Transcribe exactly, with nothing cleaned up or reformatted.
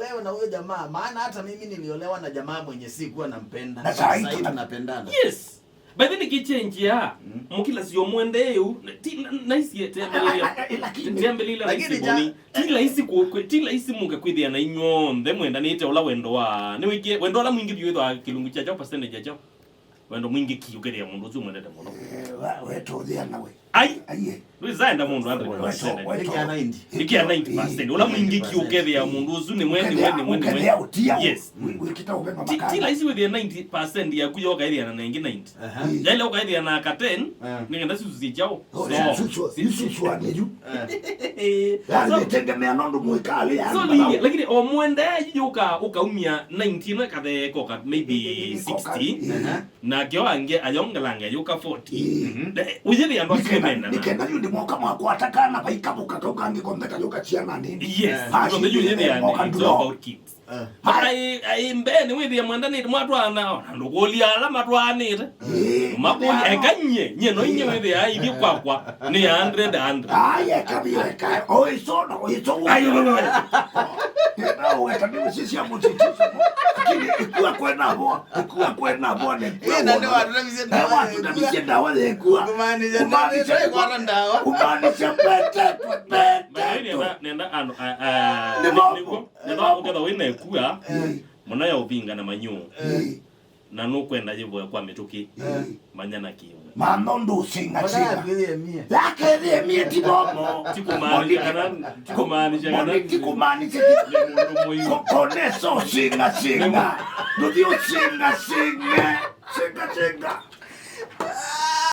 Wewe na huyo jamaa, maana hata mimi niliolewa na jamaa mwenye sikuwa nampenda. Na saa hii tuna- tunapendana. Yes. By the way, nĩkĩchenjia mũkĩlasyo mwendee ũu, ti na- naisie tembelea Lakini- tembelea Lakini laisi boni. Ti laisi ku- ku- ti laisi mũke kwĩthĩa na inyonthe mwendanĩte ũla wendo wa nĩwĩkie wendo ũla mwingĩ vyũ wĩthwa kĩlungu kya kyaũ, percentage ya kyaũ? Wendo mwingĩ ki ũkethĩa mũndũ ũsu mwendete mũno. Eh, wa- wetũthĩa nawe. Ai, Aiye. ndwĩzaenda mũndũ hundred percent. Weto- Nĩkĩa ninety. Nĩkĩa ninety percent. Ũla mwingĩ ki ũkethĩa mũndũ ũsu nĩ mwendi mwendi mwendi Ũkethĩa mwendi. Ũtia. Yes. Wĩkĩta ũvema Ti- ti makana. Laisi wĩthĩa ninety percent yaku yoka ĩthĩa na ĩngĩ ninety. Aha. Yaile ũkaĩthĩa na aka ten, Ah. nĩkenda susu syĩ kyaũ. Oh, No. Susu- susu wa nĩyu. Ah. Yaani nĩtengemea nũndũ mwĩkalĩ So yani ni lakini o mwende yuka ukaumia ninety ĩno ĩkatheeka maybe sixty. Aha. Nake wange ayongelanga yuka forty. Ĩĩ. Uyĩthĩa andũ asu nĩmendana. Nĩkenda yu ndĩmoka mwakwata kana vaikavũka kau kangĩ konthe kayũka ciana nini. Yes. Ah, Ĩno nĩ yu yĩthĩa it's all about kids. Ai, ai, mbee nĩwĩthĩa mwendanĩte mwatwaana ona ndũkũlya ala matwaanĩte. Makũlya eka nyie nyie no inyie wĩthĩa ithyĩ kwakwa nĩ hundred hundred. Ai, eka biũ eka. Oiso na oiso. Ai, no, no, no. Eka weka ndio sisi ya mutiti. Lakini ikuwa kwenda hapo, ikuwa kwenda hapo ni. Ĩĩ, na nĩ watunavisye ndawa Watunavisye ndawa yekuwa. Kumaanisha ndawa ĩkwata ndawa. Kumaanisha pete pete. Nenda andũ a- a- Nĩmo. nĩguo. Nenda ũketha wĩna ĩkua mũna ya ũvinga na manyũũ. Na nũkwenda yĩvoe kwa mĩtũkĩ. Manya na kĩmwe. Mano ndũsinga singa. Wĩthĩe mie. Yakethie mie ti bomo. Tikumaanisha kana tikumaanisha kana Moni tikumaanisha nĩ mũndũ mũiũ. Koneso singa singa. Nduthi usinga singa. Singa singa.